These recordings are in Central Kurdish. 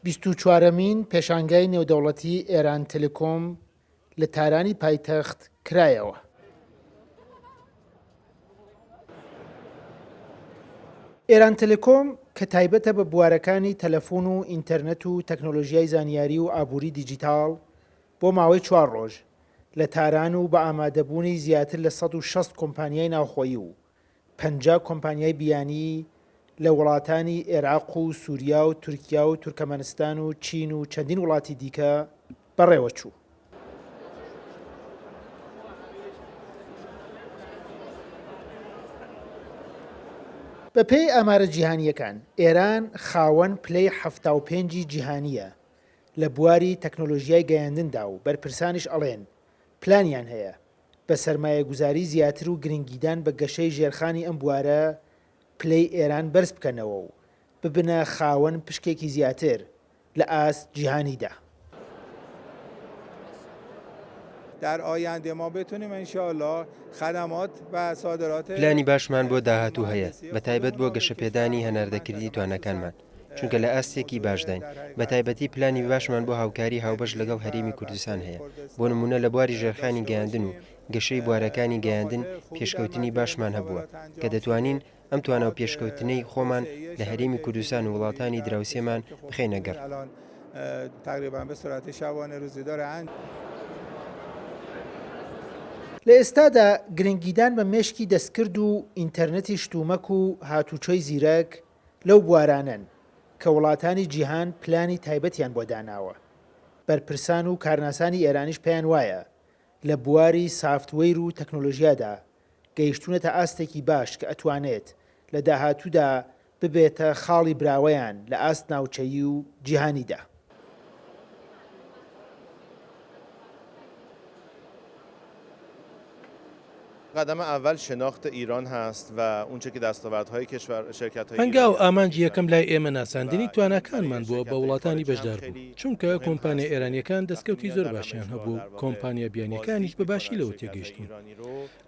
بیست و چوارەمین پێشانگای نێودەوڵەتی ئێران تەلەکۆم لە تارانی پایتەخت کرایەوە. ئێران تەلەکۆم کە تایبەتە بە بوارەکانی تەلەفۆن و ئینتەرنێت و تەکنۆلۆژیای زانیاری و ئابووری دیجیتاڵ بۆ ماوەی چوار ڕۆژ لە تاران و بە ئامادەبوونی زیاتر لە 160 کۆمپانیای ناوخۆیی و 50 کۆمپانیای بیانی لە وڵاتانی ئێراق و سوریا و تورکیا و تورکەمەنستان و چین و چەندین وڵاتی دیکە بەڕێوەچوو. بەپێی ئامارە جیهانییەکان، ئێران خاوەن پلەی 75 ی جیهانییە لە بواری تەکنۆلۆژیای گەیاندندا و بەرپرسانیش ئەڵێن پلانیان هەیە بە سەرمایەگوزاری زیاتر و گرنگیدان بە گەشەی ژێرخانی ئەم بوارە پلەی ئێران بەرز بکەنەوە و ببنە خاوەن پشکێکی زیاتر لە ئاست جیهانیدا. در آینده ما بتونیم انشاءالله خدمات و صادرات پلانی باشمان بۆ داهاتوو هەیە، بەتایبەت بۆ گەشەپێدانی هەناردەکردنی تواناکانمان، چونکە لە ئاستێکی باشداین، بەتایبەتی پلانی باشمان بۆ هاوکاری هاوبەش لەگەڵ هەرێمی کوردستان هەیە، بۆ نموونە لە بواری ژێرخانی گەیاندن و گەشەی بوارەکانی گەیاندن پێشکەوتنی باشمان هەبووە، کە دەتوانین ئەم توانا و پێشکەوتنەی خۆمان لە هەرێمی کوردستان و وڵاتانی دراوسێمان بخەینە گەڕ. لە ئێستادا گرنگیدان بە مێشکی دەستکرد و ئینتەرنێتی شتومەک و هاتوچۆی زیرەک لەو بوارانەن کە وڵاتانی جیهان پلانی تایبەتیان بۆ داناوە. بەرپرسان و کارناسانی ئێرانیش پێیان وایە لە بواری سافتوەیر و تەکنۆلۆژیادا گەیشتوونەتە ئاستێکی باش کە ئەتوانێت لە داهاتوودا ببێتە خاڵی براوەیان لە ئاست ناوچەیی و جیهانیدا. قدم اول شناخت ایران هست و اونچه که دستاوردهای کشور شرکت‌های هەنگاو ئامانجی یەکەم لای ئێمە ناساندنی تواناکانمان بووە بە وڵاتانی بەشداربوو، چونکە کۆمپانیا ئێرانییەکان دەستکەوتی زۆر باشیان هەبووە و کۆمپانیا بیانییەکانیش بە باشی لەوە تێگەیشتوون.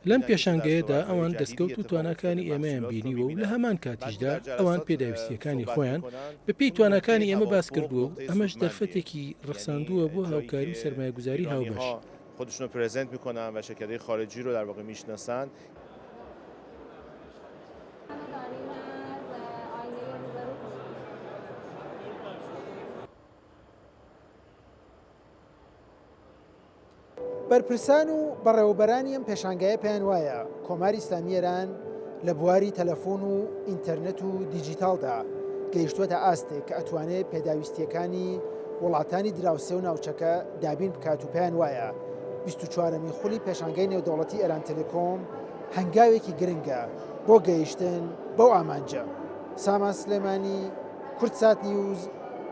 لەم پێشانگەیەدا ئەوان دەستکەوت و تواناکانی ئێمەیان بینیوە و لە هەمان کاتیشدا ئەوان پێداویستییەکانی خۆیان بە پێی تواناکانی ئێمە باس کردووە و ئەمەش دەرفەتێکی ڕەخساندووە بۆ هاوکاری و سەرمایەگوزاری هاوبەش. خودشون رو پرزنت میکنن و شرکت‌های خارجی رو در واقع میشناسن. بەرپرسان و بەڕێوەبەرانی ئەم پێشانگایە پێیان وایە کۆماری ئیسلامی ئێران لە بواری تەلەفۆن و ئینتەرنێت و دیجیتاڵدا گەیشتووەتە ئاستێک کە ئەتوانێت پێداویستییەکانی وڵاتانی دراوسێ و ناوچەکە دابین بکات و پێیان وایە 24مین خولی پێشانگای نێودەوڵەتی ئێران تەلەکۆم هەنگاوێکی گرنگە بۆ گەیشتن بەو ئامانجە. سامان سلێمانی، کوردسات نیوز،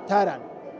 تاران.